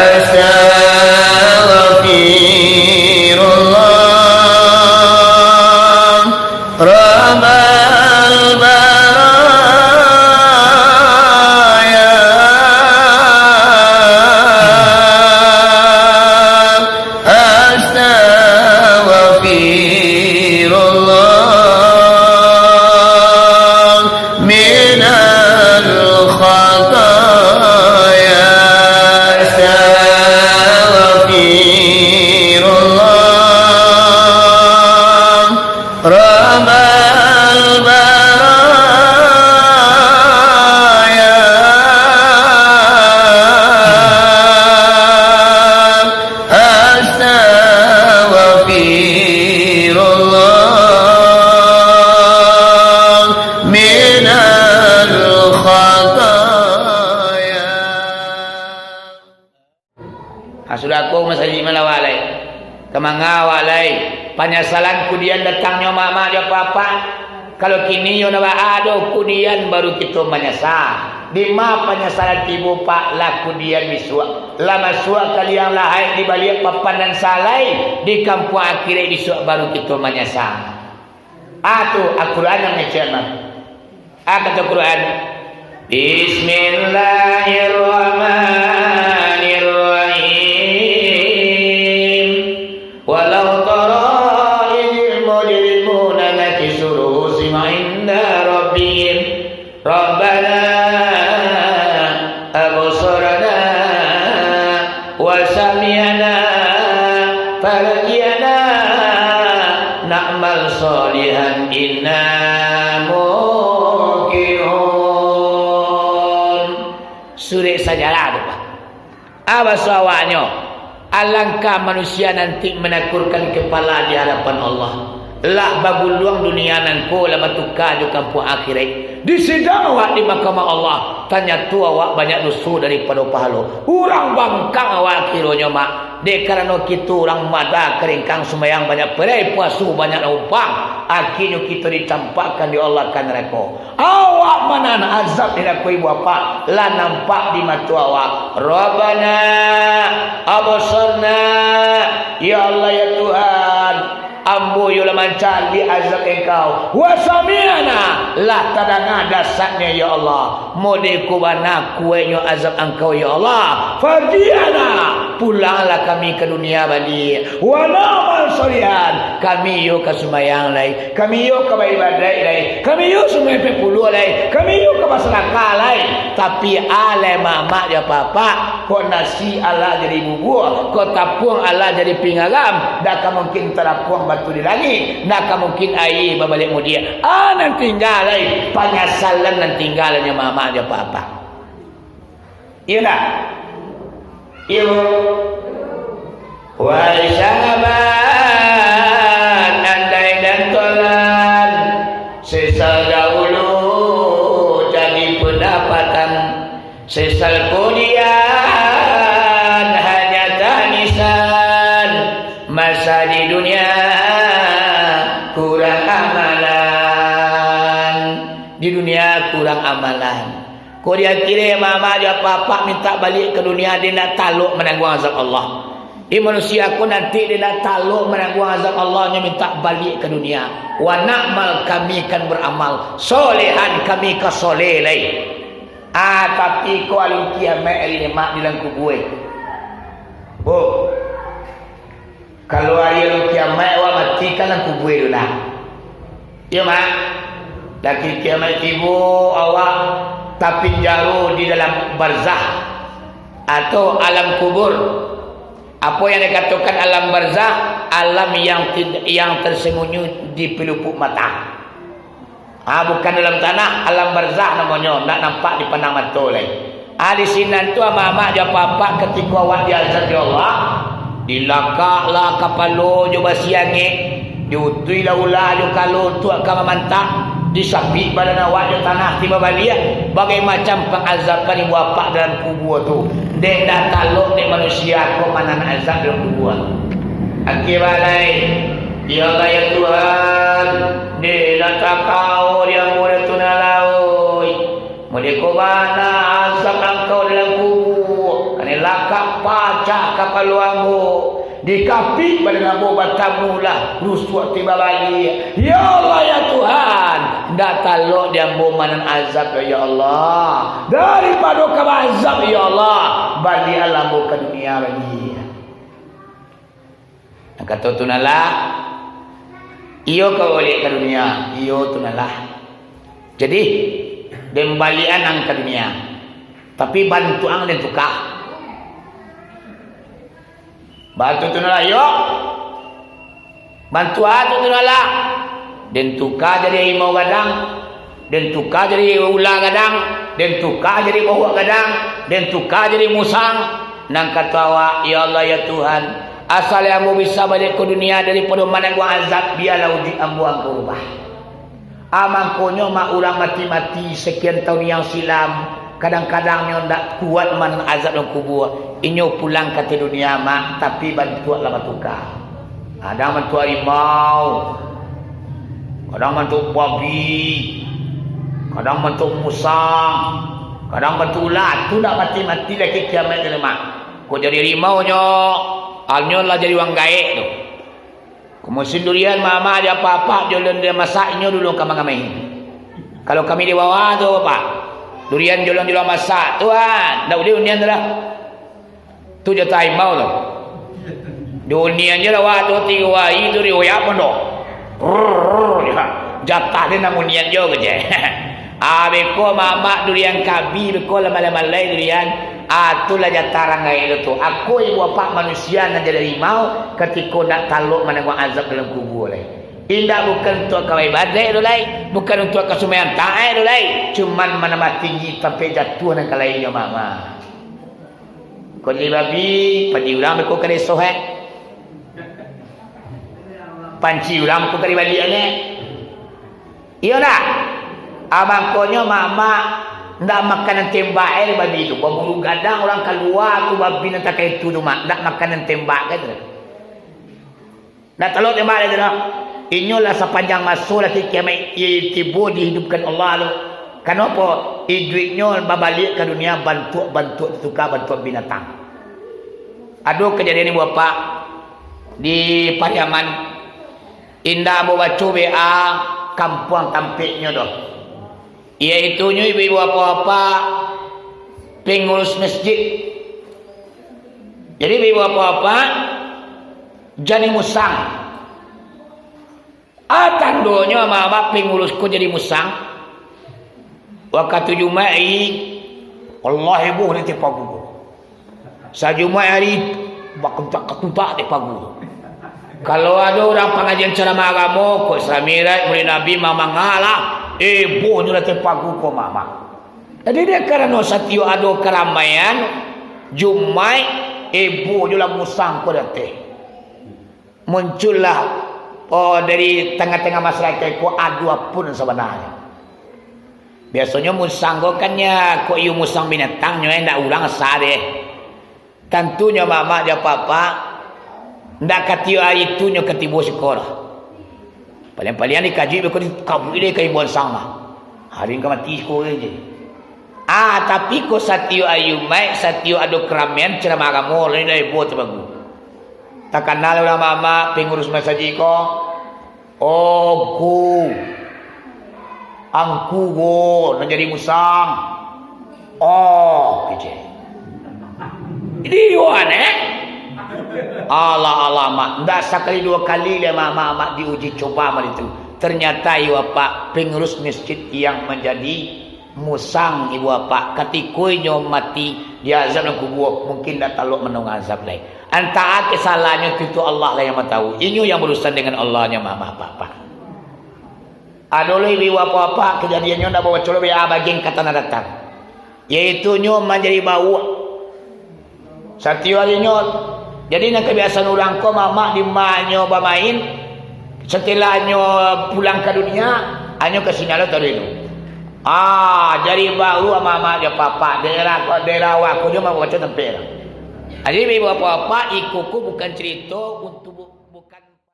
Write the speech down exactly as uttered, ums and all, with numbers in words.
Astaghfirullah, Rabbal baraya. Astaghfirullah minal khataya. Astaghfirullah. Rabbal baraya. Astaghfirullah minal khataya. Ha, sudah ko masajik malawak lai. Ka manga awak lai? Panyasalan kudian datangnyo mamak jo apak-apak. Kalau kini yo ndak baa doh, kudian baru kito manyasa. Dima panyasalan tibo, Pak? Lah kudian bisuak. Lah masuak ka liang lahaik di baliak papan nan salai, di kampuang akhirat bisuak baru kito manyasa. Ah, tu, Al-Quran nan mangecek mah. Ah, kato Quran, "Bismillahirrahmanirrahim. Walau tara idil mujrimuna nakisu ru'usihim inda rabbihim. Rabbana absarna wa sami'na farji'na na'mal shalihan inna muqinun." Surek sajarah tu, Pak. Ah, baso awaknyo, alangkah manusia nanti manakurkan kepala di hadapan Allah. Lah baguluang dunia nangko, lah batuka jo kampuang akhirat. Disidang awak di mahkamah Allah, tanyato awak banyak doso daripado pahalo. Urang bangkang awak akhironyo, Mak. Dek karano kito urang mada karingkang, sumbayang banyak perai, puaso banyak lampang, akhianyo kito dicampakkan dek Allah ka narako. Awak manahan azab di narako, ibu apak, lah nampak di mato awak. Rabbana absarna, ya Allah, ya Tuhan, ambo yo lah mancaliak azab Engkau. Wa sami'na, lah tadanga dasaknyo, ya Allah. Modeko bana kuaiknyo azab Angkau, ya Allah. Farji'na, pulanglah kami ka dunia baliak. Wa na'mal shalihan, kami yo ka sumbayang lai, kami yo ka baibadaik lai, kami yo sumbayang ampek puluah lai, kami yo ka basadakah lai. Tapi alai mamak jo apak-apak, kok nasi alah jadi bubua, kok tapuang alah jadi pingaram, ndak ka mungkin tarapuang batu di langik, ndak ka mungkin aia babaliak mudiak. Ah, nan tingga lai, panyasalan nan tingga lai nyo mamak jo apak-apak. Iyo ndak? Iyo. Wahai sahabat, andai dan tolan, sesal dahulu jadi pendapatan, sesal kemudian hanya tangisan, masa di dunia kurang amalan, di dunia kurang amalan. Ko di akhirat, mamak jo apak-apak mintak baliak ka dunia, dek ndak talok manangguang azab Allah. Di manusia ko nanti dek ndak talok manangguang azab Allah, nyo mintak baliak ka dunia. Wa na'mal, kami kan baramal. Solehan, kami ka soleh lai. Ah, tapi ko alun kiamaik ari ni, Mak, di dalam kubua. Bu. Kalau ari alun kiamaik, awak mati kan dalam kubua tu nah. Iyo, Mak. Laki kiamaik tibo, awak tapinjaro di dalam barzah atau alam kubur. Apo yang dikatokan alam barzah? Alam yang tid-, yang tersembunyi di pelupuk mata. Ah, bukan dalam tanah, alam barzah namonyo, ndak nampak dipandang mato lai. Ah, di sinan tu, mamak jo apak-apak, katiko awak diazab dek Allah, dilakaklah kapalo jo basi angek, diutuilah ulah jo kalo untuak ka mamantak, disapik badan awak jo tanah tibo baliak, bagai macam pangazaban ibu apak dalam kubua tu. Dek ndak talok dek manusia ko manahan azab dalam kubua. Akhia balai, ya Allah, ya Tuhan, dek ndak takao di ambo Datuak Nalauik. Modeko bana azab Angkau dalam kubua. Kanai Lakak pacah kapalo ambo, dikapik badan ambo batamulah rusuak tibo baliak. Ya Allah, ya Tuhan, ndak talok di ambo manan azab doh, ya Allah. Daripado ka baazab, ya Allah, baliaklah ambo ka dunia baliak. Nan kato tu nalah, iyo ka baliak ka dunia, iyo tu nalah. Jadi, den baliak ang ka dunia, tapi bantuak ang den tuka. Bantuak tu nalah, iyo. Bantuak tu nalah. Den tuka jadi harimau gadang. Den tuka jadi ula gadang, den tuka jadi bauak gadang, den tuka jadi musang. Nan kato awak, "Ya Allah, ya Tuhan, asal ambo bisa baliak ka dunia daripado manangguang azab, bialah ujuik ambo Angku rubah." Ah, mangkonyo mah urang mati-mati sakian taun yang silam, kadang-kadang nyo ndak kuat manangguang azab dalam kubua, inyo pulang ka ateh dunia, Mak, tapi bantuak lah batuka. Kadang bantuak harimau, kadang bantuak babi, kadang bantuak musang, kadang bantuak ular. Tu ndak mati-mati lai ka kiamaik tu, Mak. Kok jadi harimau nyo, alnyo lah jadi urang gaek tu. Kok musim durian, mamak jo apak-apak, jolong durian masak, inyo dulu ka mangamai. Kalau kami di bawah tu, Pak, durian jolong-jolong masak tu, ah, ndak ulih unian tu lah. Tu jatah harimau tu. Di unian je lah waktu tigo hari tu di oyak pun doh. Rrrr, jatah dia nak unian jo ke je. Ah, beko mamak durian kabi, beko lah malai-malai durian. Ah, tu lah jatah urang gaek tu. Ako ibu apak manusia nan jadi harimau, katiko nak talok manangguang azab dalam kubua lai. Indak bukan untuak ka baibadah tu lai, bukan untuak ka sumbayang taat tu lai, cuman manambah tinggi tampek jatuah nan ka lainnyo, mamak. Kok jadi babi, panci urang beko ka disohek. Panci urang beko ka dibaliak ni. Iyo ndak? Ah, mangkonyo mamak ndak makanan tembak eh babi tu. Baburu gadang urang kalua tu babi nan takah itu tu, Mak. Ndak makanan tembak ka tu. Ndak talok tembak lai tu doh. Inyo lah sapanjang maso lah ka kiamaik tibo dihidupkan Allah tu. Kanopo? Iduiknyo babaliak ka dunia bantuak-bantuak tatuka bantuak binatang. Ado kajadian ibu apak di Pariaman, indak ambo baco B A kampuang tampeknyo doh. Yaitunyo ibu-ibu apak-apak pengurus masjid. Jadi, ibu-ibu apak-apak jadi musang. Ah, tandonyo amak-amak pengurus ko jadi musang. Wakatu Jumaik, Allah heboh di ateh pagu ko. Sajumaik hari, bakuntak-katuntak di pagu. Kalau ado urang pangajian caramah agamo, kok Isra Mi'raj, Maulid Nabi, mamangalah, eh, boh nyo datang pagu ko, mamak. Jadi, dek karano satiok ado karamaian, Jumaik, eh, boh nyo lah musang ko datang. Muncullah, oh, dari tangah-tangah masyarakat ko ado apo nan sabananyo. Biasonyo musang ko kan nyo, kok iyo musang binatang nyo, eh, ndak urang asa deh. Tantunyo mamak jo apak-apak, ndak katiok ari tu nyo ka tibo siko lah. Paliang-paliang dikajuik beko dikabuik deh ka imbau ansang lah. Hari ka mati siko je. Ah, tapi ko satiok ari Jumaik, satiok ado karamian, caramah agamo, lain dari buah tabagu. Takana lah urang mamak, pangurus masajik ko. Oh, Ngku. Angku ko nan jadi musang. Oh, kecek. Jadi, iyo, aneh. Alah, alah, Mak. Ndak sakali duo kali lai, Mak, Mak, Mak diuji coba, Mak, itu. Ternyata, iyo, Pak, pengurus masjid yang manjadi musang, ibu bapak, katiko inyo mati, diazab dalam kubua, mungkin ndak talok manangguang azab lai. Antah kesalahnyo tu, tu Allah lah yang matahu. Inyo yang berurusan dengan Allah nyo, mamak, bapak. Ado lo ibu bapak-bapak, kejadiannyo ndak babaco lo, bagian ka Tanah Datar. Yaitu nyo manjadi bauak. Satiok arinyo, jadi nan kabiasaan urang ko, mamak, di rumah nyo bamain, setelah nyo pulang ka dunia, anyo ka sinan lo taruih tu. Ah, jadi baru mamak jo papak, daerah ko, daerah awak ko jo mamak baco tampek lah. Jadi, ibu bapak-bapak, iko ko bukan cerito untuk